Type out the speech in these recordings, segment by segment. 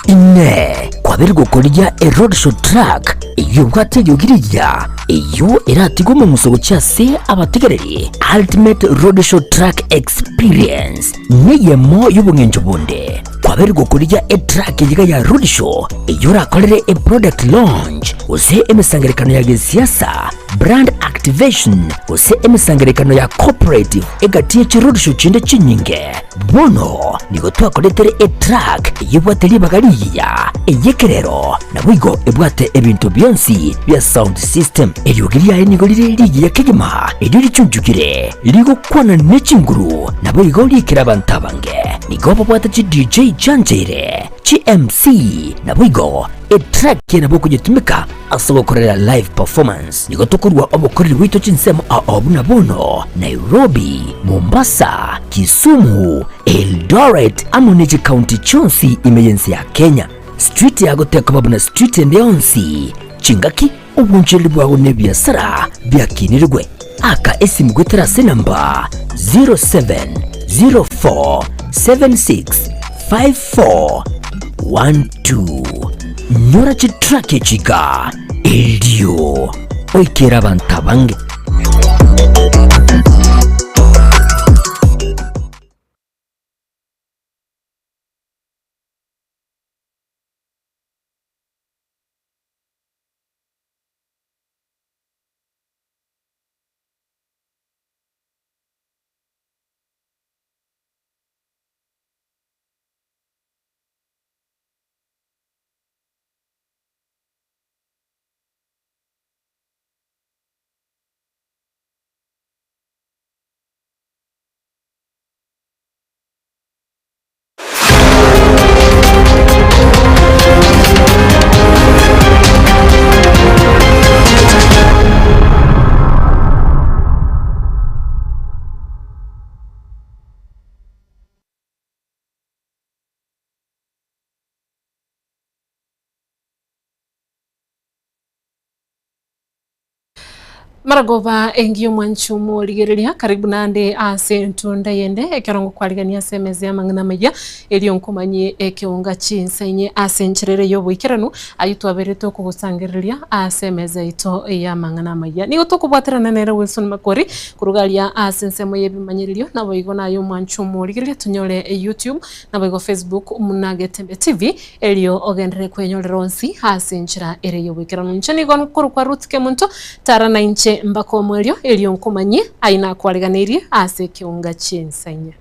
Inee! Kwabeire gokorigia eroadshow truck eyio ebwate eriogi rigiya, eyio eratige omong'uso gochia ase abategereri? Ultimate Roadshow Truck Experience neyemo y'obong'encho bonde. Kwabeire gokorigia etruck eyiga ya roadshow eyio orakorere eproduct launch gose emesangererekano ya gesiasa, brand activation gose emesangererekano ya corporate egati ye chiroadshow chinde chinyinge. Bono nigo twakoretere etruck eyio ebwate ribaga rigiya, ey'ekerero, naboigo ebwate ebinto bionsi bia sound system. Eriogi riaye nigo rire rigiya kegima, erio richunchukire, rigokwana ne chinguru, naboigo riikere abanto abange. Nigo babwate chi DJ chiancheire, chi MC, naboigo etrack nabo okonyetumeka ase ogokorera live performance. Nigo tokorua obokoreri bwaito chinsemo ao buna bono, Nairobi, Mombasa, Kisumu, Eldoret amo ne chikaunti chionsi ime y'ense ya Kenya. Street yago tekoba buna street ende yonsi, chingaki, obonchereri bwao na ebiasara biakinirigwe. Aka esimu goetera ase enamba 0704765412. Nyora chitrack echi iga erio oikere abanto abange. Maragoba engiya omwanchi omorigereria, karibu naende ase entunda eyende ekero ngokwarigania ase emesa y'amang'ana amaya, erio nkomanyie ekeonga chinsa inye ase enchera ere y'oboikeranu, ayio twaberete okogosangereria ase emesa yaito y'amang'ana amaya. Nigo tokobwaterana nere Wilson Makori korwa aria ase ensemo y'ebimanyererio, naboigo naye omwanchi omorigereria tonyore YouTube, naboigo Facebook buna Getembe TV. Erio ogenderere kwenyorera onsi ase enchera ere y'oboikeranu. Inche nigo nkorokwa Ruth Kemunto, tara nainche mbaka omoerio, erio nkomanyie ayio nakwareganeirie ase ekeunga chi'ensa inye.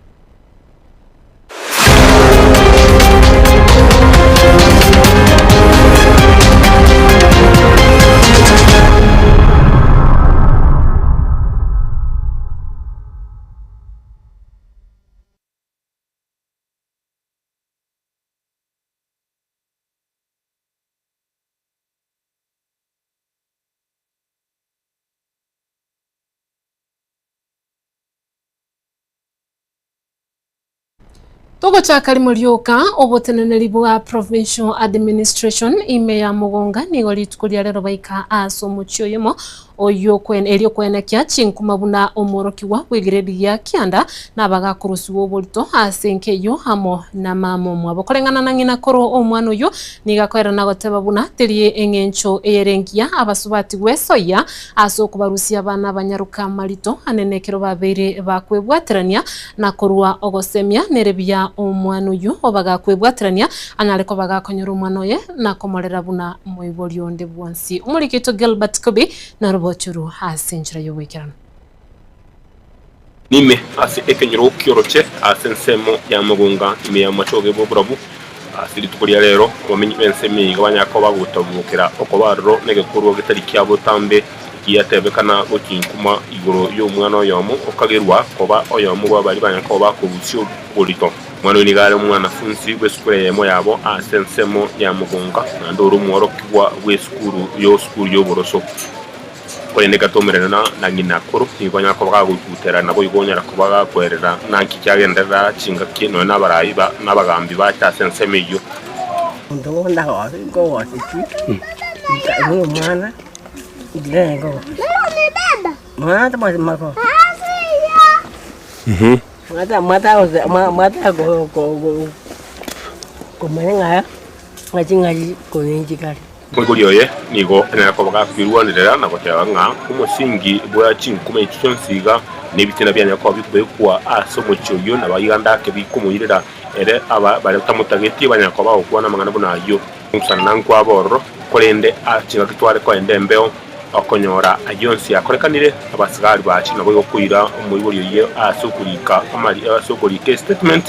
Togochaka rimo rioka, oboteneneri bwa Provincial Administration ime ya Mogonga nigo rituko ria rero baika ase omochie oyomo oyio erio koenekia chinkuma buna omworokigwa bw'egrade gia kianda nabagakorusigwa oborito ase enka eyio amo na mama omwabo. Koreng'ana na ng'ina korwa omwana oyio nigo akoerana goteba buna teri eng'encho eyere engiya abasubati gwesoyia ase okobarusia abana abanyaroka amarito anene ekero babeire bakwebwaterania na korwa ogosemia nere buya omwana oyio obagakwebwaterania anyare koba gakonyora omwana oye na komorera buna moibori onde bwonsi. Omoriki oito Gilbert Kubi narobochuru ase enchera y'oboikeranu. Nime ase ekenyoro ki'oroche ase ensemo ya mogonga ime y'amachoge bw'oborabu. Ase rituko ria rero abamenyi b'ensemo eye iga banyare koba bagotabokera okoba aroro negekorwa getari kia botambe ekiatebekana gochinkuma igoro y'omwana oyomo okagerwa koba oyomo bw'abaria banyare koba bakorusia oborito. Omwana oyo nigo are omwanafunsi bw'esukuru eyemo yabo ase ensemo ya mogonga, naende ore omworokigwa bw'esukuru y'osukuru y'oboroso. Korende gatomerana na ng'ina koro, nigo onyara koba gagotutera, naboigo onyara koba gakwerera naki kiagenderera chingaki nonya nabaraai ba nabagambi bacha ase ensemo eyio. Omonto bonde agosi nkogosetie, nkaigwa omwana, ndire nkogosia. Mwana tabwati makosa. Mwata mwata mwata komanya ng'a. Ng'a ching'achi kominchi kare. Omoigori oye nigo anyare koba gakwirwanerera na goteba ng'a omosingi bwa chinkuma echi chionsi iga nebitina bianyare koba bikobekwa ase omochie oyio, na baiganda ake bikomoirera ere aba baria batamotageti banyare koba bagokwana amang'ana buna ayio. Kong'usanana nkwabo ororo, korende ase chingaki tware koenda embeo, okonyora ayio onsi akorekanire, abasigari bachire naboigo koira omoibori oyio ase okorika amari ase okorika estatement,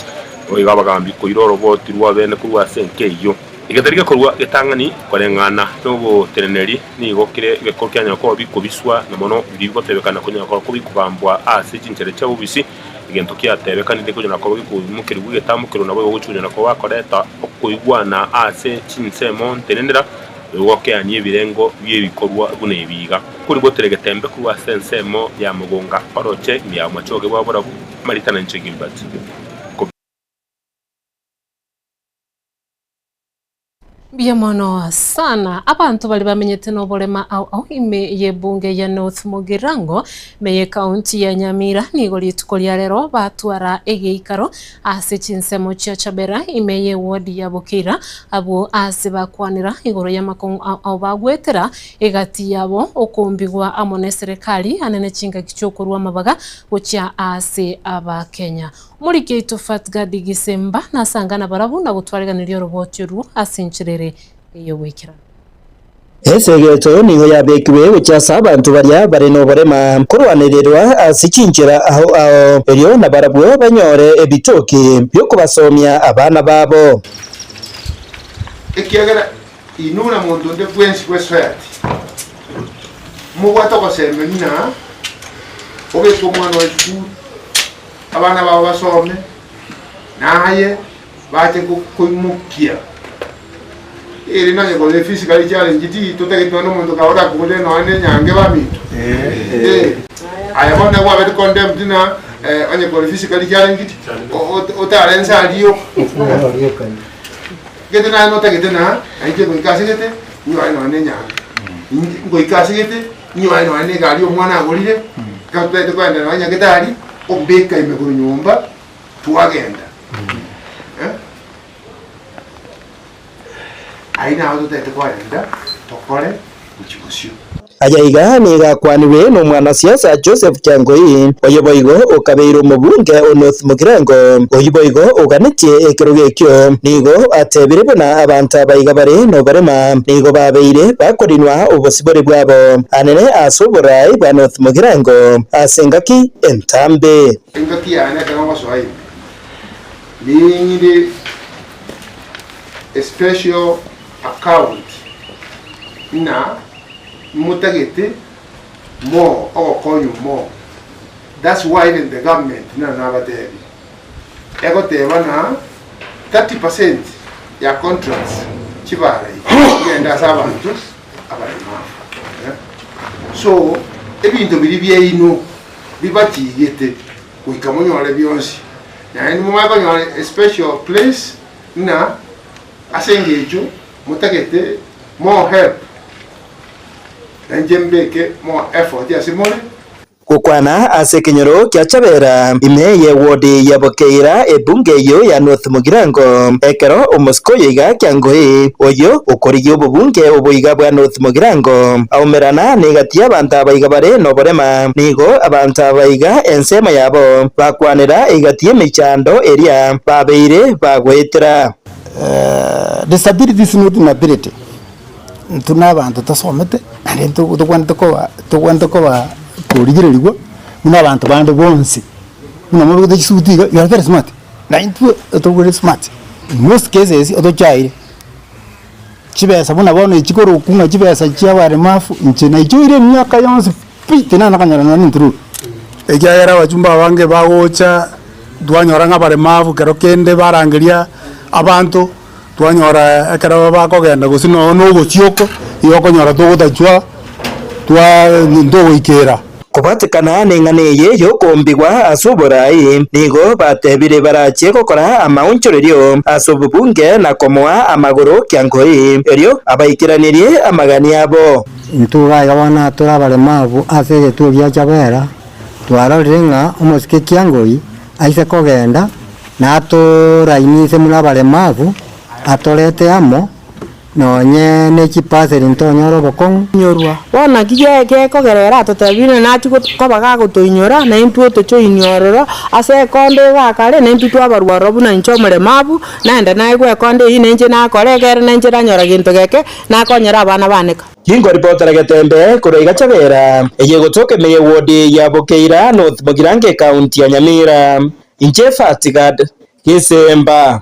naboigo abagambi koira oroboti rw'abene korwa ase enka eyio. Egetari gekorua getang'ani koreng'ana noboteneneri nigo kere egekoro kianyara koba bikobiswa, na mono biria bigotebekana konyara koba bikogambwa ase chinchera chia bobisi. Egento kiatebekanire konyara koba gekoimokerigwa egetamokero naboigo gochia konyara koba koreta okoigwana ase chinsemo ntenenera, gokeania ebirengo bi'ebikorwa buna ebi iga. Korigotera egetembe korwa ase ensemo ya mogonga oroche ime ya omochoge bwa borabu, Marita na inche Gilbert. Mbuya mono sana. Abanto baria bamenyete noborema ao ao ime y'ebunge ya North Mugirango ime y'ekaunti ya Nyamira nigo rituko ria rero batwara egeikaro ase chinsemo chia Chabera ime y'eward ya Bokeira abwo ase bakwanera igoro y'amakong'u ao ao bagwetera egati yabo okombigwa amo neserekari anene chingaki chiokorwa amabaga gochia ase abakenya. Omoriki oito Fatgadi Gisemba nasanga nabarabwo na gotwareganeria oroboti orwo ase enchera ere ey'ogoikerana. Esegeto nigo yabekirwe gochia ase abanto baria bare noborema korwanererwa ase chinchera ao ao, erio nabarabwo banyore ebitoki bi'okobasomia abana babo. Ekiagera inwe na monto onde bwensi bw'esoyati mobwate ogosemeria ng'a obeke omwana oye esukuru, abana bao basome, na aye bache koimokia. Ere nonye kore physically challenged totagete nonya omonto kabe orakogorere nonya na enyange baminto. Eh, aye bono nabo kwabete condemned ng'a onye kore physically challenged otare nse aria Gete naye notagete ng'a nainche ngoika ase gete nyore nonya na enyange. Ngoika ase gete nyore nonya na egari omwana agorire, ekero totagete kogenda nonya nyagetari, ombeka ime korwa nyomba twagenda. Eh. Ayio naro totagete kogenda tokore gochia bosio. Aya iga nigo akwanirwe nomwanasiasa Joseph Kiangoi, oyo boigo okabeire omobunge o North Mugirango, oyio boigo oganetie ekerogo ekio. Nigo atebire buna abanto aba iga bare noborema nigo babeire bakorinwa obosibore bwabo anene ase oboraai bwa North Mugirango ase engaki entambe. Engaki yane ekero ngosoa ime, ning'ire a special account ng'a motagete more ogokonywa more that's why even the government naro nabatebi egoteba ng'a 30 percent ya contracts chibara echi chigende ase abanto abaremafu eh. So ebinto biria biaino bibachigete goika monyore bionsi naende momanye konyora a special place ng'a ase engencho motagete more help, na inche mbeke more effort ase more. Gokwana ase ekenyoro kia Chabera ime y'ewodi ya Bokeira ebunge eyio ya North Mugirango ekero omosike oyo iga Kiangoi oyio okorigia obobunge obo iga bwa North Mugirango aumerana negati y'abanto aba iga bare noborema nigo abanto aba iga ensemo yabo bakwanera egati y'emechando eria babeire bagoetera. Disability is not inability, intwe na abanto tosomete naende tobwenerete koba tobwenerete koba korigererigwa buna abanto bande bonsi, buna mobegete chisuti iga you are very smart, na intwe tobwere smart. In most cases otochaire, chibesa buna bono echi korokwa ng'a chibesa chia abaremafu inche naichoire emiaka yonsi pi tinana konyora nonye na entururu. Ekiagera abachumba abange bagocha, twanyora ng'a abaremafu kero kende barangeria abanto, twanyora ekero bakogenda gose nonya na ogochia oko, igo okonyora togotachwa twa ntogoikera. Kobwatekana neng'ana eye y'okombigwa ase oboraai, nigo batebire barachie gokora amaonchorerio ase obobunge na komoa amagoro kiangoi, erio abaikeranerie amagani abo. Intwe iga iga bono tore abaremavu ase egetuo gia Chabera, twarorire ng'a omosike Kiangoi aise kogenda, natorainise buna abaremavu, atorete amo. Nonye ne chipaseri ntonyore obokong'u. Inyorwa. Bono naki gekogera ere atotebie ng'a nachie koba gagotoinyora, na intwe otochoinie ororo ase ekonda iga kare, na intwe twabarwa ororo buna inche omoremabu, naende naegwe ekonda eyio na inche nakora ekere na inche nanyora gento geke, nakonyera abana bane ka. Ginkoripotera Getembe korwa iga Chabera, eye egotoka ime ye ward ya Bokeira North Bogirango ekaunti ya Nyamira. Inche Fatigad Gesemba.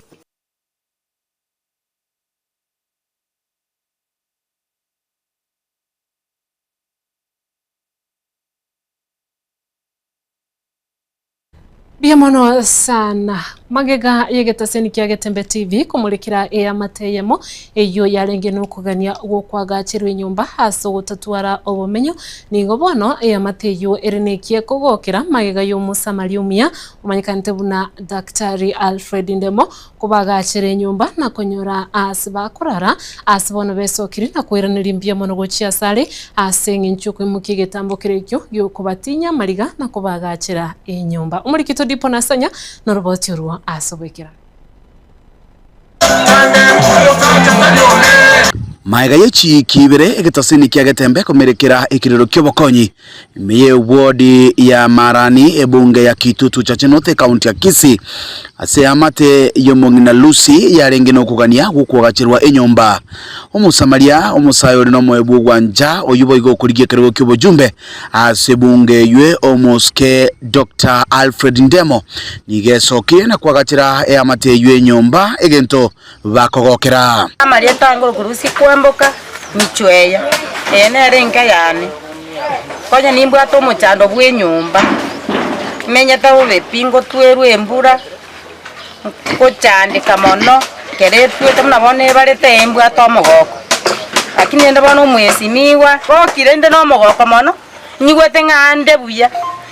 Mbuya mono sana. Magega y'egetaseni kia Getembe TV komorekera eamate eyemo eyio yarenge nokogania gwokwagacherwa enyomba ase ogotatwara obomenyo. Nigo bono eamate eyio ere nekie kogokera magega y'omosamaria omuya omanyekanete buna Daktari Alfred Ndemo Kobagachere enyomba na konyora aase bakorara, aase bono besokire na koiraneria mbuya mono gochia asare, ase engencho y'okoimokia egetambo keria ekio gi'okobatinyia amariga na kobagachera enyomba. Omorikito Dipo Nasanya noroboti orwo ase oboikeranu. Magega ye chiiki ibere egetasini kia Getembe komerekera ekirero ki'obokonyi Ime y'ewodi ya Marani, ebunge ya Kitutu Chache North, ekaunti ya Kisii, ase eamate y'omong'ina Lucy yarenge nokogania gw'okoagacherwa enyomba. Omosamaria omosae ore nomoyo bw'ogwancha oyio boigo okorigia ekerogo ki'obojumbe ase ebunge eywe omosike Doctor Alfred Ndemo nigo esokire na koagachera eamate eywo enyomba egento bakogokera. Amarieta ange okorusia kwamboka michweya, eye nere enka yane. Konya nimbwate omochando bw'enyomba, menyete bobe pi ngotwerwa embura, ngochandeka mono, ekero etwete buna bono ebarete ee mbwate omogoko. Lakini rende bono omwesimigwa, gokire inde na omogoko mono, nyigwete ng'a ande buya,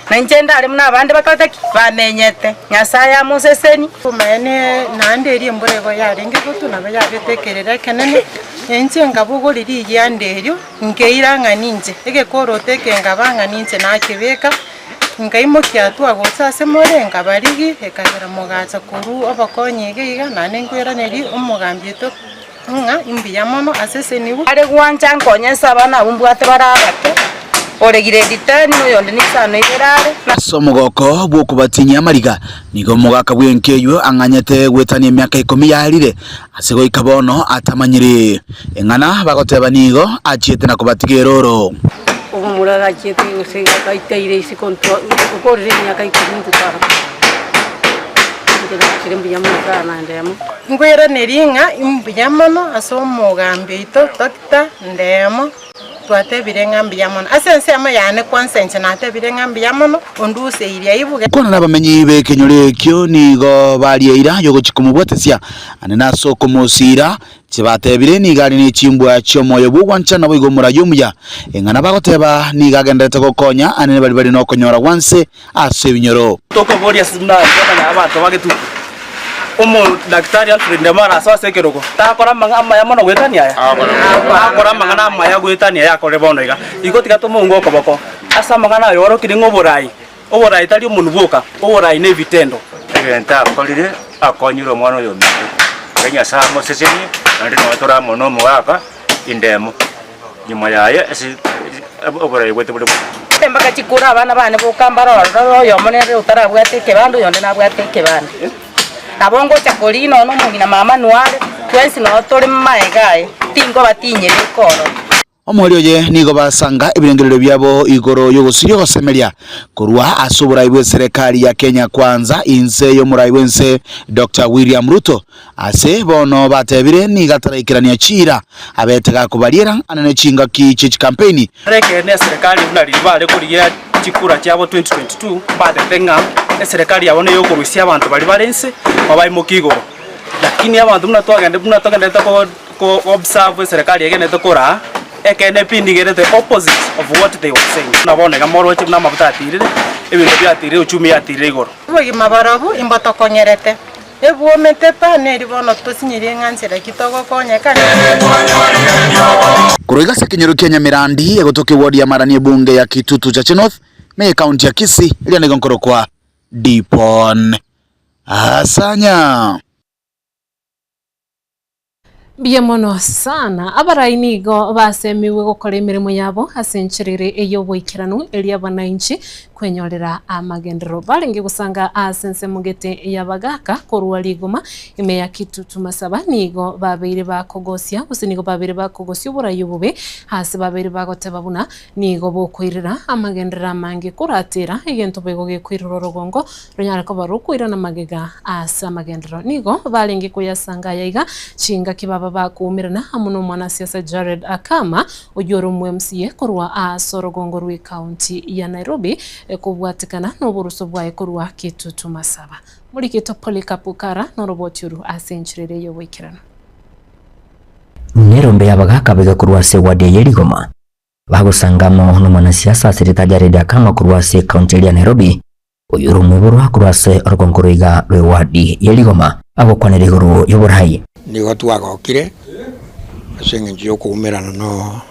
na inche ndare buna abande bakorete ki? Bamenyete. Nyasaye amosesenie. Omaene naende eria embura igo yarenge gotwa nabo yabete ekerero ekenene, inche nkabogoria rigianda erio, nkeira ng'a ninche, egekoroto eke nkaba ng'a ninche nakebeka, nkaimokia hatua gocha ase more, nkabarigia, ekagera mogacha korwa obokonyi iga iga, naende nkoiraneria omogambi oito ng'a imbuya mono ase esenigwa. Are gwancha nkonye nse abana abwo mbwate bare abake, ore grade ten na oyonde nisano ibere are. Ase omogoko bw'okobatinyia amariga, nigo omogaka bw'enka eyio ang'anyete goetania emiaka ikomi yarire, ase goika bono atamanyiri. Eng'ana bagoteba nigo achiete na kobatiga eroro. Omomura agachiete gose gaiteire isiko ntwa okorire emiaka ikomi intwe twarakora. Inche nakire mbuya mono sana ndemo. Nkoiranerie ng'a imbuya mono ase omogambi oito Doctor Ndemo, twatebire ng'a mbuya mono. Ase ensemo yane kwansa inche natebire ng'a mbuya mono, onduseirie aibuge. Kwana nabamenyi b'ekenyoro ekio nigo baria eira y'ogochia komobwatesia, ande nase okomosiira, Chibatebire, Nigo are ne chimbwa chi'omoyo bw'ogwancha naboigo omoraia omuya. Eng'ana bagoteba, nigo agendererete gokonya anene baria bare nokonyora gwanse ase ebinyoro. Tokoboria ase buna twamanya abanto ba getutu, Omodaktari Alfred Ndemo arasoe ase ekerogo, takora amang'ana amaya mono goetania aya? Akore amang'ana amaya goetania aya akorire bono iga. Igo tiga tomounge okoboko ase amang'ana aye orokire ng'a oborai, oborai tari omonwa bwoka, oborai na ebitendo. Egento akorire, akonyire omwana oyo ominto. Ekero Nyasae amosesenie, naende nonya tore amo na omogaka Indemo, nyuma yaye ase oborai bwaito bore buya. Mpaka chikura abana bane boka mbare ororo, oyomo nere otarabwate ekebande, oyonde nabwate ekebande. Nabo ngocha koria nonya na omong'ina mama nware, twensi noo tore maega aye, tinkoba tinyebeka ororo. Omoerio oye nigo basanga ebirengererio biabo igoro y'ogosiria ogosemeria korwa ase oborai bw'eserekari ya Kenya Kwanza inse y'omorai bw'ense Doctor William Ruto ase bono batebire nigo ataraikerania chiira abete gakobariera anene chingaki chie chikampeini. Ekeene eserekari buna riria bare korigia chikura chiabo 2022 mbatete ng'a eserekari yabo neyokorusia abanto baria bare inse babaimokie igoro. Lakini abanto buna twagende buna togenderete ko ko observe eserekari egenderete koraa, ekeene pi ndigerete opposite of what they were saying. Buna bono iga moroche buna amafuta atirire, ebinto biatirire, uchumi yatirire igoro. Obogima barobwo imbotokonyerete, ebwomete pa, neri bono tosinyirie ng'a nchera ki togokonyeka. Korwa iga ase ekenyoro kia Nyamirandi, egotoka eward ya Marani ebunge ya Kitutu Chache North, na ekaunti ya Kisii, eria nigo nkorokwa Dipon Asanya. Mbuya mono sana. Abarai nigo basemigwe gokora emeremo yabo ase enchera ere ey'oboikeranu, erio abanainchi kwenyorera amagenderero. Barenge gosanga ase ensemo gete y'abagaaka korwa rigoma ime ya Kitutu Masaba nigo babeire bakogosia gose nigo babeire bakogosia oborai obobe ase babeire bagoteba buna nigo bokoirera amagenderero amange koratera egento boigo gekoirera orogongo Ronyare koba rokoirana magega ase amagenderero. Nigo barenge koyasanga aya iga chingaki baba bakoumerana amo nomwanasiasa Jared Akama oyio ore omo MCA korwa ase orogongo rw'ecounty ya Nairobi kobwatekana noboruso bwaye korwa Kitutu Masaba. Morikito Polycarp Ukara noroboti oru ase enchera ere y'oboikeranu. Nerombe y'abagaaka baiga korwa ase ewadi eye rigoma bagosanga amo nomwanasiasa ase rieta Jared Akama korwa ase ecounty eria ya Nairobi Oyio ore omoiborwa korwa ase orogongo roiga rw'ewadi ye rigoma agokwanera igoro y'oborai. Nigo twagokire ase engencho y'okoumerana no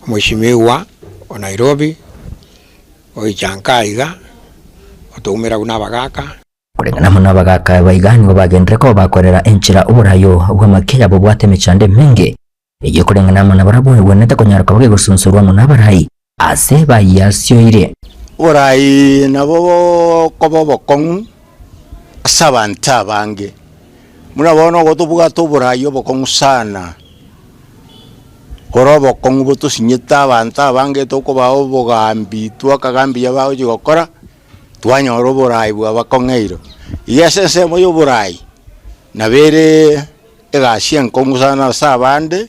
omweshimiwa o Nairobi oicha nka iga otoumera buna abagaka. Koreng'ana amo nabagaka baiga nigo bagenderere koba bakorera enchera oborayo bw'amakeya bobwate emechando emenge, eyio koreng'ana amo nabarabwo egwenerete konyara koba gegosunsurwa amo nabarai ase bayiasioire. Oborai nabo bokoba obokong'u ase abanto abange, buna bono igo tobwate oborai obokong'u sana, bore obokong'u botosinyete abanto abange tokobaa obogambi twakagambia bagochia gokora, twanyora oborai bwabakong'eire. Iga ase ensemo ya oborai, nabo ere egasi enkong'u sana ase abande.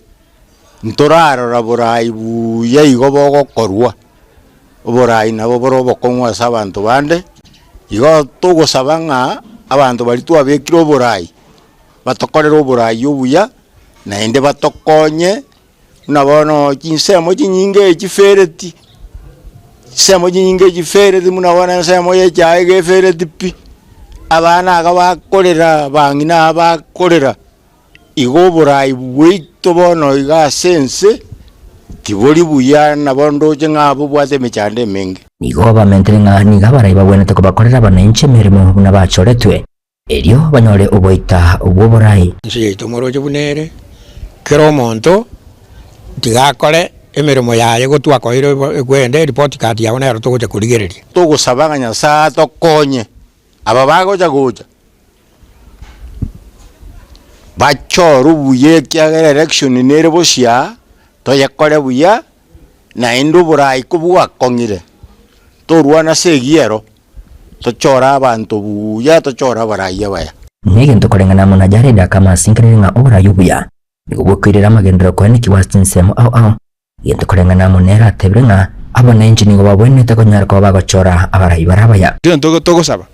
Ntorarora borai buya igo bogokorwa, oborai nabo bore obokong'u ase abanto bande, igo togosaba ng'a abanto baria twabekire oborai, batokorere oborai obuya, naende batokonye buna bono chinsemo chinyinge chifereti, chinsemo chinyinge chifereti buna bono ensemo ya echae iga efereti pi, abana iga bakorera abang'ina aba bakorera. Igo oborai bwaito bono iga ase ense tibori buya, nabo ndoche ng'a bobwate emechando emenge. Nigo bamentire ng'a nigo abarai bagwenerete kobakorera abananchi emeremo buna bachoretwe, erio banyore ogoita bw'oborai. Ense yaito moroche buna ere, kera omonto tiga akore emeremo yaye gotwakoire egwende eripoti card yago nero togocha korigereria. Togosaba ng'a Nyasae atokonye aba bagocha gocha. Bachorwe buya ekiagera election nere bosia, toyekore buya, naende oborai kobwakong'ire, torwane ase egiero, tochore abanto buya, tochore abarai abaya. Negento koreng'ana amo na Jared akamasinkerere ng'a oborai obuya nigo bwokoirera amagenderero koenekigwa ase chinsemo ao ao. Egento koreng'ana amo nere atebire ng'a abananchi nigo babwenerete konyara koba bagochora abarai bare abaya. Egento togosaba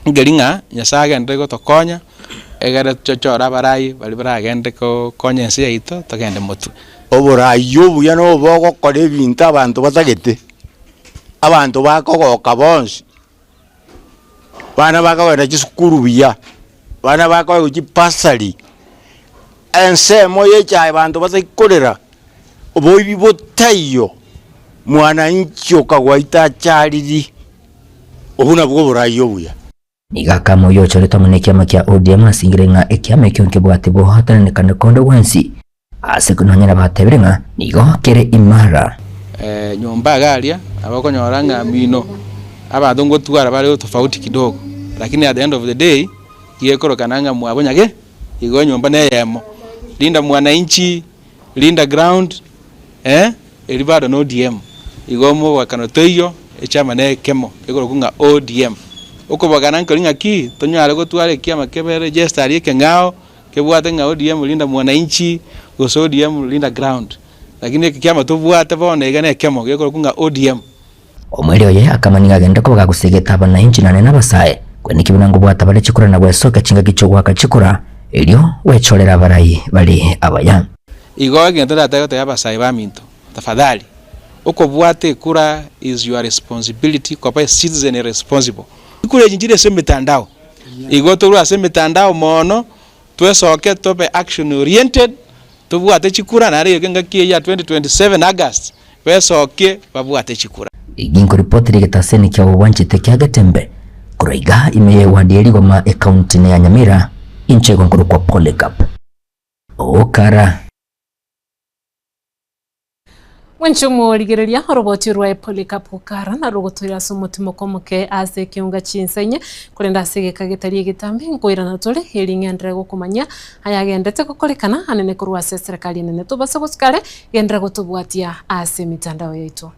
nkeri ng'a Nyasae agenderere gotokonya, egere tochore abarai baria baragende konya ense yaito togende motwe. Oborai obuya nobo bogokora ebinto abanto batagete, abanto bakogoka bonsi, abana bakogenda chisukuru buya, abana bakoegwa chibasari, ensemo ya echae abanto bataikorera, oboibi botaiyo, mwananchi okagwaita achariri, obwo nabwo oborai obuya. Nigo akama oyio ochoretwe amo nekiama kia ODM asingire ng'a ekiama ekio nkebwate bohatananekane konde gwensi ase nonya nabatebire ng'a nigo kere imara. Nyomba iga aria nabo okonyora ng'a mino abanto ngotwara bare tofauti kidogo, lakini at the end of the day gekorokana ng'a mwabo nyage igo enyomba na eyemo. Linda mwananchi, linda ground eh, eria bado na ODM. Igo omobwekano toiyo echiama na ekemo ekorokwa ng'a ODM. Okobwekana nkori ng'aki tonyare gotwara ekiama kebe registered aria ekeng'ao kebwate ng'a ODM linda mwananchi gose ODM linda ground. Lakini eke kiama tobwate bono iga nekemo gekorokwa ng'a ODM. Omweri oye akamanya nigo agenderete koba gagosegeta abananchi naende nabasae, kweneki buna ngobwata bare chikura na gwesokia chingaki chi'ogoaka chikura, erio gwechorera abarai bare abaya. Igo egento ndatake gotebia abasae baminto, tafadhali, okobwata ekura is your responsibility koba a citizen responsible. Chikura echi nchire ase emetandao, igo torwe ase emetandao mono, twesoke tobe action oriented, Tobwate chikura naende egeka engaki eye ya 2027 August besokie babwate chikura. Ginkoripotera egetaseni kia obwanchete kia Getembe korwa iga ime ye ward ya Rigoma ecounty ne ya Nyamira inche igo nkorokwa Polycarp. Okara. Mwanche omorigereria oroboti rwaye Polycarp Okara narwo rogotoira ase omotimoko omoke ase ekeunga chinsa inye, korende ase egeka getari egetambe nkoirana tore eri ng'enderere gokomanyia ayagendete gokorekana anene korwa ase eserekari enene. Tobasa gosuka are, genderera gotobwatia ase emitandao yaito.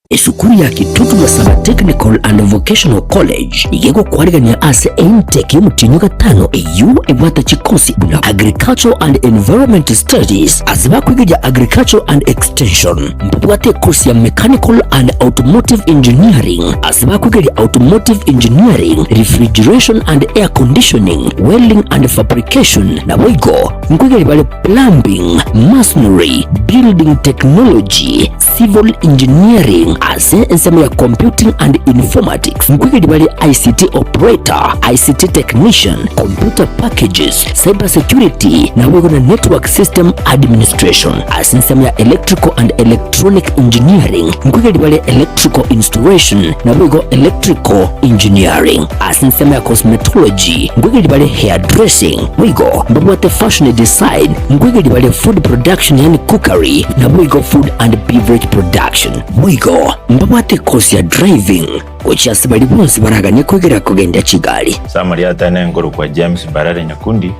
Esukuru ya Kitutu Masaba Technical and Vocational College nigo egokwarigania ase eintake y'omotienyi o gatano eyio ebwate chikosi buna Agricultural and Environment Studies ase bakwegeria Agricultural and Extension. Mbabwate ekosi ya Mechanical and Automotive Engineering ase bakwegeria Automotive Engineering, Refrigeration and Air Conditioning, Welding and Fabrication naboigo nkwegeria bare Plumbing, Masonry, Building Technology, Civil Engineering ase ensemo ya Computing and Informatics nkoigeria bare ICT Operator, ICT Technician, Computer Packages, Cyber Security naboigo na Network System Administration. Ase ensemo ya Electrical and Electronic Engineering nkoigeria bare Electrical Installation naboigo Electrical Engineering. Ase ensemo ya Cosmetology nkoigeria bare Hairdressing boigo mbabwate Fashion Design nkoigeria bare Food Production yaani Cookery naboigo Food and Beverage Production. Boigo mbabwate ekosi ya Driving gochia ase baria bonsi baraganie koigera kogendia chigari. Samari atene nkorokwa James Mbarare Nyakundi,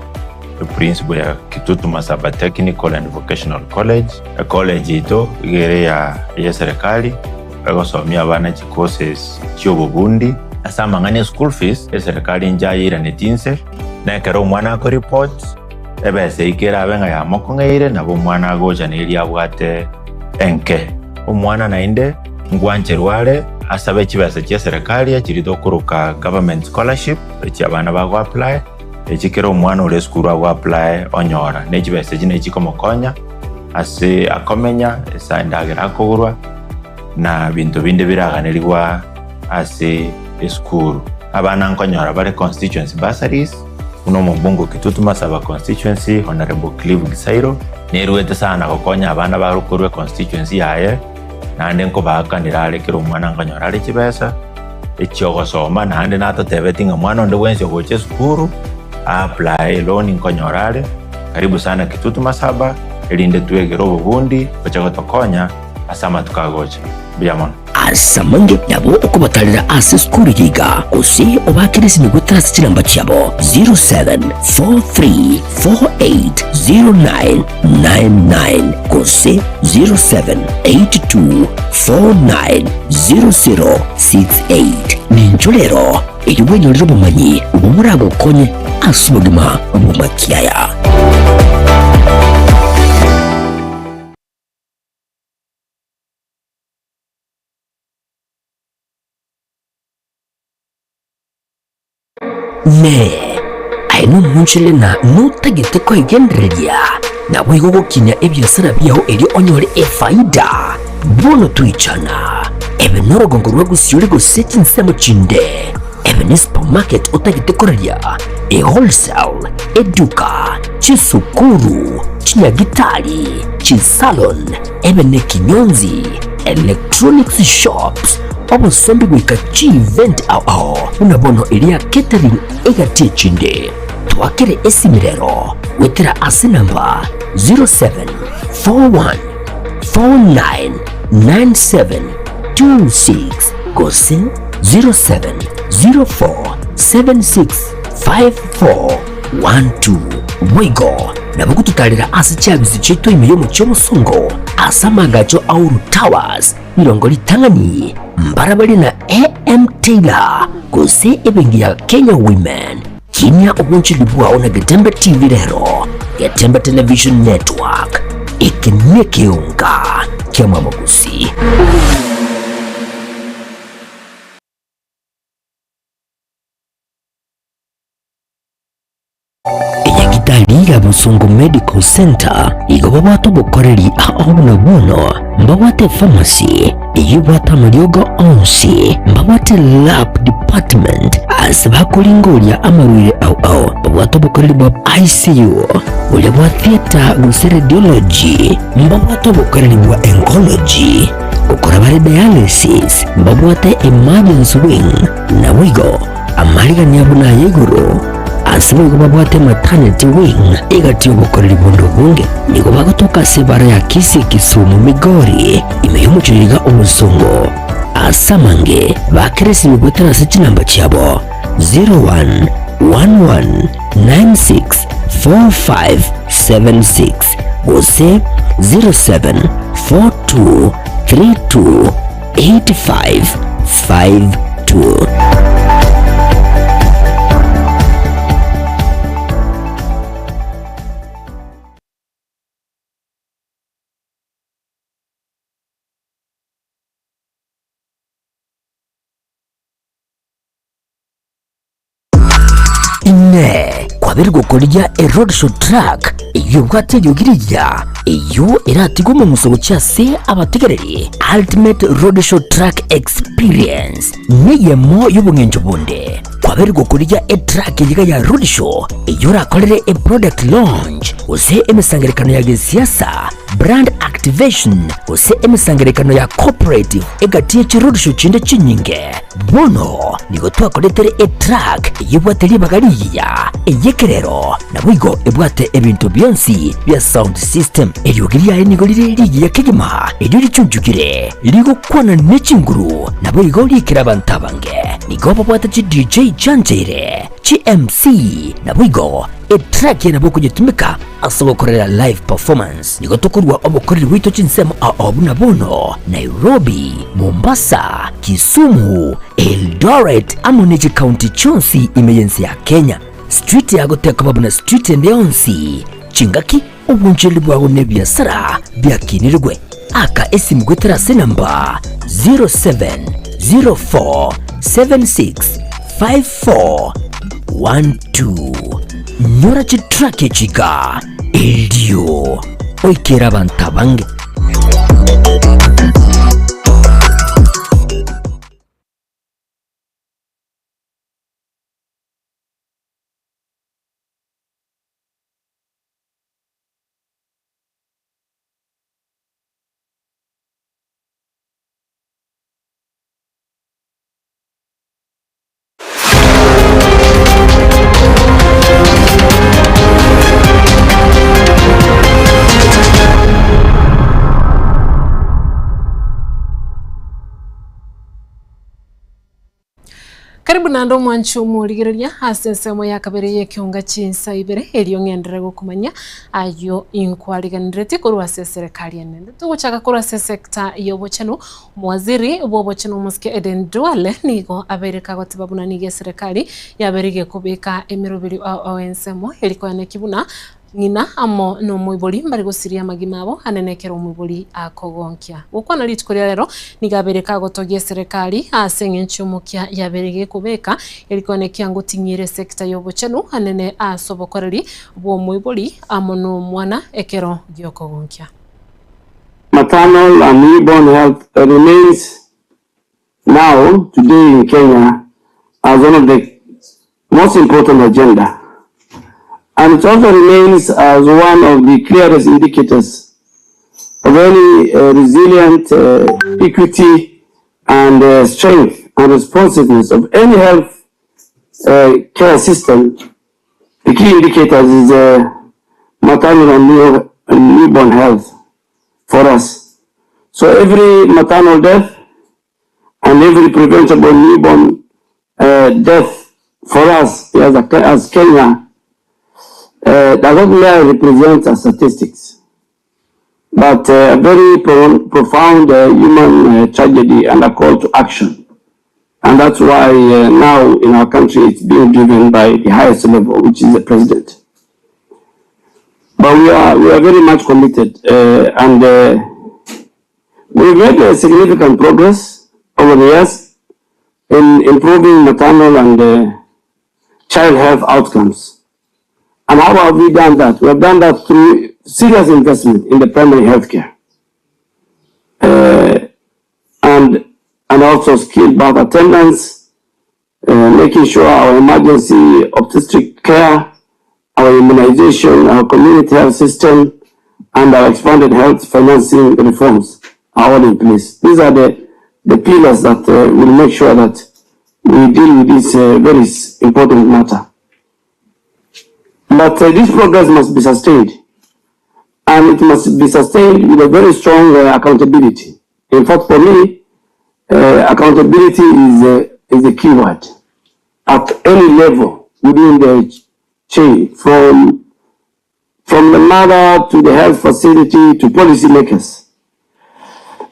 eprinciple ya Kitutu Masaba Technical and Vocational College. Ecollege yaito iga ere ya eyeserikali egosomia abana chicourses chiobobundi. Ase amang'ana e school fees, eserikali inche ayeiraneti inse, na ekero omwana akoreport, ebesa eyio kerabe ng'a yamokong'eire, nabo omwana agocha na eria abwate enke. Omwana naende nkwancherwa are asabe chibesa chia eserekari echiria tokoroka government scholarship, echi abana bago apply, echi kera omwana ore esukuru ago apply onyora. Ne chibesa echi nachi chikomokonya ase akomenya, ase endagera akogorwa, na binto binde biraganerigwa ase esukuru. Abana nkonyora bare constituency bursaries, buna omobunge o Kitutu Masaba constituency Honourable Clive Gisairo, nerwete sana gokonya abana bare korwa econstituency yaye, naende nkobaakanera are kera omwana nkonyora are chibesa echiogosoma, naende natotebeti ng'a mwana onde bwensi ogocha esukuru a apply eloan nkonyora are. Karibu sana Kitutu Masaba, erinde twegere obobundi gocha gotokonya ase amatuko agocha. Mbuya mono. Ase amange nabo okobatarera ase esukuru eye iga, gose obaakere esimi goetera ase chinamba chiabo 0743480999 gose 0782490068. Nincho rero erio bwenyorere obomanyi obwo boragokonye ase obogima bw'amakiaya. Ne, aye nomonchore na notagete koegendereria, naboigo gokinia ebiasara biao erio onyore efaida. Bono toichana, ebe norogongo rwa gosiori gose chinsemo chinde, ebe ne supermarket otagete koraria, e wholesale, eduka, chisukuru, chinyagitari, chisalon, ebe nekinyonzi, electronics shops, obosombi goika chievent ao ao buna bono eria catering egati echinde. Twakere esimi rero goetera ase namba 0741499726 gose 0704765412. Boigo nabo gototarera ase chiabisi chiaito ime y'omochie omosongo ase amaagacho a Uhuru Towers, rirongo ritang'ani, mbarabare na AM Taylor gose ebenki ya Kenya Women. Kinia obonchori bwao na Getembe TV rero, Getembe Television Network, eke nekeonga kia Mwamogusi. Enyagitari ya Bosongo Medical Centre igo babwate obokoreri ao buna bono mbabwate epharmacy, Eyio ebwate amariogo onsi, mbabwate lab department ase bakoringoria amarwaire ao ao, babwate obokoreri bwa ICU, boria bwa theatre gose radiology, mbabwate obokoreri bwa oncology, gokora bare dialysis, mbabwate emergency wing, naboigo amarigani abo naya igoro. Ase boigo babwate maternity wing egati y'obokoreri bonde obonge. Nigo bagotoka ase ebara ya Kisii Kisumu Migori ime y'omochie iga obosongo. Ase amange bakera esimi goetera ase chinamba chiabo 0111964576 gose 0742328552. Inee! Kwabeire gokorigia eroadshow truck eyio ebwate eriogi rigiya, eyio eratigwe omong'uso gochia ase abategereri? Ultimate Roadshow Truck Experience neyemo y'obong'encho bonde. Kwabeire gokorigia etruck eyio iga ya roadshow eyio orakorere eproduct launch gose emesangererekano ya gesiasa, brand activation gose emesangererekano ya corporate egati ye chiroadshow chinde chinyinge. Bono nigo twakoretere etruck eyebwate ribaga rigiya, ey'ekerero, naboigo ebwate ebinto bionsi bia sound system. Eriogi riaye nigo rire rigiya kegima, erio richunchukire, rigokwana ne chinguru, naboigo riikire abanto abange. Nigo babwate chi DJ chiancheire, chi MC, naboigo etrack eye nabo okonyetumeka ase ogokorera live performance. Nigo tokorua obokoreri bwaito chinsemo ao buna bono, Nairobi, Mombasa, Kisumu, Eldoret amo ne chikaunti chionsi ime y'ense ya Kenya. Street yago tekoba buna street ende yonsi, chingaki, obonchoreri bwao na ebiasara biakinirigwe. Aka esimu goetera ase enamba 0704765412. Nyora chitrack echi iga erio oikere abanto abange. Karibu naende omwanchi omorigereria ase ensemo ya kabere y'ekeonga chinsa ibere, erio ng'enderere gokomanya ayio inkwarigeneretie korwa ase eserekari enene. Togochaka korwa ase esector y'obochenu, Omowaziri bw'obochenu omosike Aden Duale nigo abeire kagoteba buna nigo eserekari yabeire gekobeka emeroberio ao ao ensemo eri koenekia buna Ng'ina amo nomoibori mbare gosiria amagima abo anene ekero omoibori akogonkia. Gokwana rituko ria rero nigo abeire kagotogia eserekari ase eng'encho y'omokia yabeire gekobeka erikone ekiango ting'ire esekta y'obochenu anene ase obokoreri bw'omoibori amo nomwana ekero giokogonkia. Maternal and newborn health remains now today in Kenya as one of the most important agenda and it also remains as one of the clearest indicators of any uh, resilient uh, equity and uh, strength and responsiveness of any health uh, care system. The key indicators is uh, maternal and, new, and newborn health for us. So every maternal death and every preventable newborn uh, death for us as, a, as Kenya uh, does not merely represent a statistics, but uh, a very pro profound uh, human uh, tragedy and a call to action. And that's why uh, now in our country it's being driven by the highest level, which is the president. But we are, we are very much committed uh, and uh, we've made a significant progress over the years in improving maternal and uh, child health outcomes. And how have we done that? We have done that through serious investment in the primary health care. Uh, also skilled birth attendants, uh, making sure our emergency obstetric care, our immunization, our community health system, and our expanded health financing reforms are all in place. These are the, the pillars that uh, will make sure that we deal with this uh, very important matter. But uh, this progress must be sustained. And it must be sustained with a very strong uh, accountability. In fact, for me, uh, accountability is, uh, is the key word at any level within the chain, from, from the mother to the health facility to policymakers.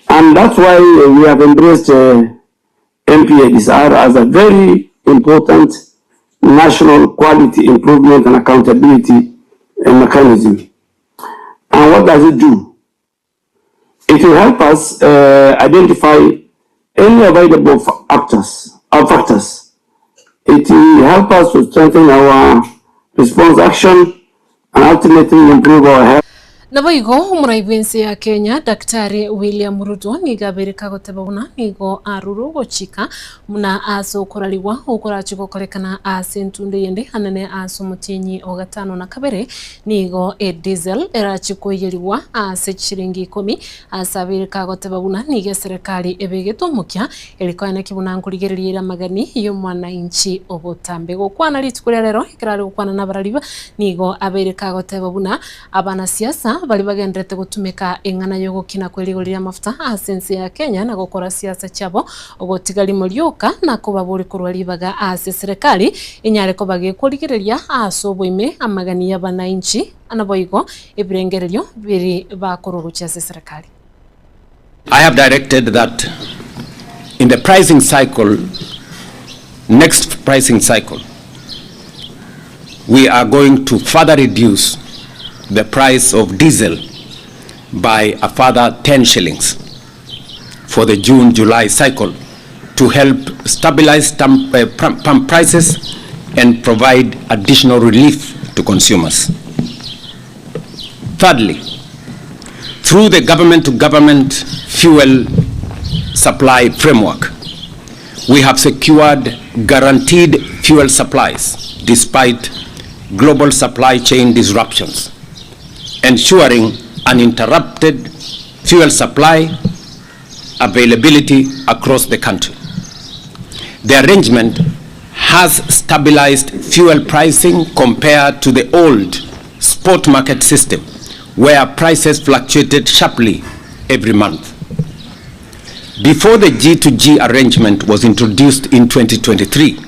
And that's why we have embraced uh, MPADSR as a very important national quality improvement and accountability uh, mechanism. And what does it do? It will help us uh, identify any available actors or factors. It will help us to strengthen our response action and ultimately improve our health. Naboigo omorai bw'ense ya Kenya Daktari William Ruto nigo abeire kagoteba buna nigo arure ogochika buna ase okorarigwa okorache gokorekana ase entundo eyende anene ase omotienyi o gatano na kabere nigo ediesel erache koiyerigwa ase chishiringi ikomi ase abeire kagoteba buna nigo eserekari ebegete omokia eri koenekia buna nkorigereria ere amagani y'omwananchi obotambe. Gokwana rituko ria rero ekero are gokwana nabarariba nigo abeire kagoteba buna Abanasiasa baria bagendererete gotumeka eng'ana y'ogokina kwe rigori ri'amafuta ase ense ya Kenya na gokora siasa chiabo gotiga rimo rioka na kobaboria korwa ribaga ase eserekari enyare koba gekorigereria ase oboime amagani y'abanainchi naboigo ebirengererio biri bakorwa gochia ase eserekari. I have directed that in the pricing cycle, next pricing cycle, we are going to further reduce the price of diesel by a further 10 shillings for the June-July cycle to help stabilize uh, pump prices and provide additional relief to consumers. Thirdly, through the government-to-government fuel supply framework, we have secured guaranteed fuel supplies despite global supply chain disruptions, ensuring uninterrupted fuel supply availability across the country. The arrangement has stabilized fuel pricing compared to the old spot market system, where prices fluctuated sharply every month. Before the G2G arrangement was introduced in 2023,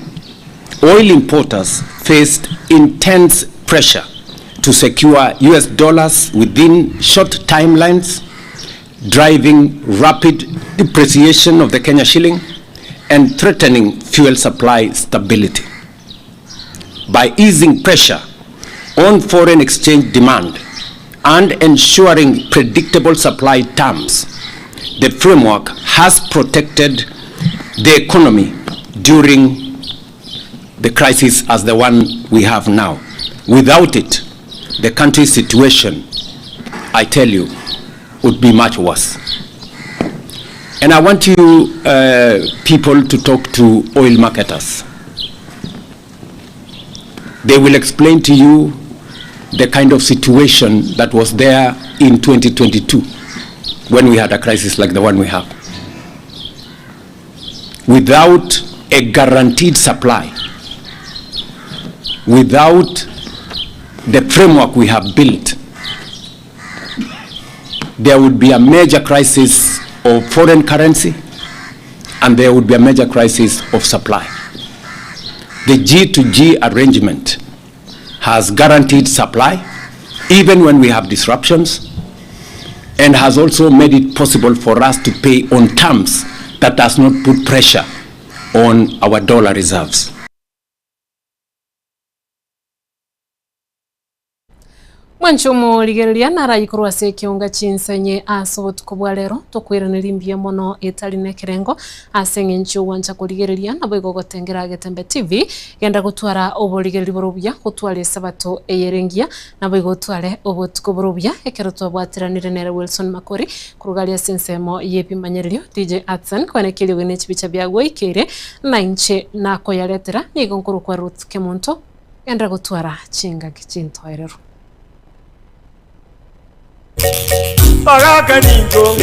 oil importers faced intense pressure to secure US dollars within short timelines, driving rapid depreciation of the Kenya shilling and threatening fuel supply stability. By easing pressure on foreign exchange demand and ensuring predictable supply terms, the framework has protected the economy during the crisis as the one we have now. Without it, the country's situation, I tell you, would be much worse. And I want you uh, people to talk to oil marketers. They will explain to you the kind of situation that was there in 2022 when we had a crisis like the one we have. Without a guaranteed supply, without the framework we have built, there would be a major crisis of foreign currency and there would be a major crisis of supply. The G2G arrangement has guaranteed supply even when we have disruptions and has also made it possible for us to pay on terms that does not put pressure on our dollar reserves. Mwanche omorigereria narayikorwa ase ekeonga chinsenye ase obotuko bwa rero, tokoiraneria mbuya mono etari nekerengo ase eng'encho y'ogwancha korigereria naboigo gotengera Getembe TV, genda gotwara oborigereria bore obuya, gotware esabato eyere engiya, naboigo otware obotuko bore obuya ekero twabwateranire nere Wilson Makori korwa aria ase ensemo y'ebimanyererio DJ Atsan koenekia eriogi ne chibicha biagoikeire nainche nakoyaretera nigo nkorokwa Ruth Kemunto. Genda gotwara chingaki chintoereru. Baraka nincho,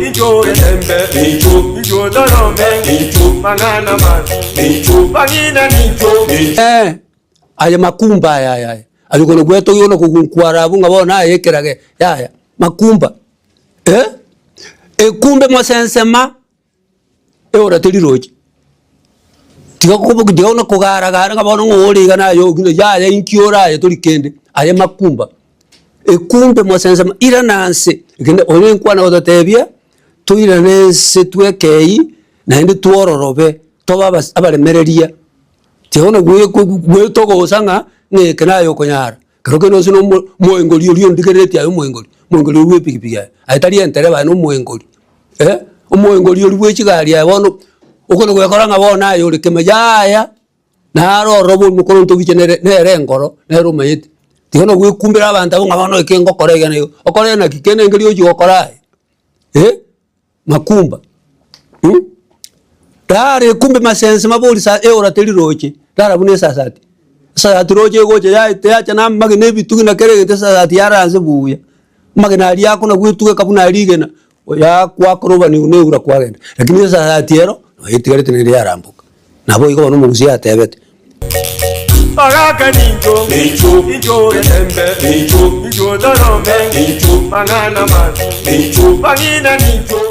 incho getembe, incho torome, mang'ana mabi, bang'ina nincho. Eh, aye makumba aya aya aya aye kono gwetogia ona kogunkwara abwo ng'a bono aye ekerage yaya makumba eh, ekumbe mosensema. Eora teri roche, tiga koboki tiga buna kogara gara ng'a bono ng'o ore iga naye ogina yaya inki ore aye tori kende, aye makumba. Ekumbe mosensemo irana nse, ekende oyo enkwana gototebia, toirane nse twekei naende twororobe, tobe abas abaremereria, tiga buna gwe gwe togosa ng'a ng'a eke naye okonyara. Kero kende gose na omo omoengori oria ondigereretie aye omoengori, omoengori oria bwa epikipiki aye, aye tari entereba aye na omoengori eh, omoengori oria bwa echigari aye bono, okona goekora ng'a bono aye ore kema yaya, naro ororo borimo korwa ntobiche nere nere enkoro, nere omanyete. Tiga na goekumbera abanto abwo ng'a bono eke ngokora iga na iga, okore naki? Kende nkeri ochia gokora aye eh, makumba mh, rara ekumbe masense mabori sa eora teri roche, rara buna esasati, esasati roche egocha yaete yacha na amagena ebitugi na kera egento esasati yarara nse buya, amagena aria akona gwetugeka buna rigena, yakwakora obaniu na eura kwagenda, lakini esasati ero noyo etigarete naende yaramboka. Nabo igo bono omogusii atebete. Baraka nincho, incho getembe, incho torome, mang'ana mabi, bang'ina nincho.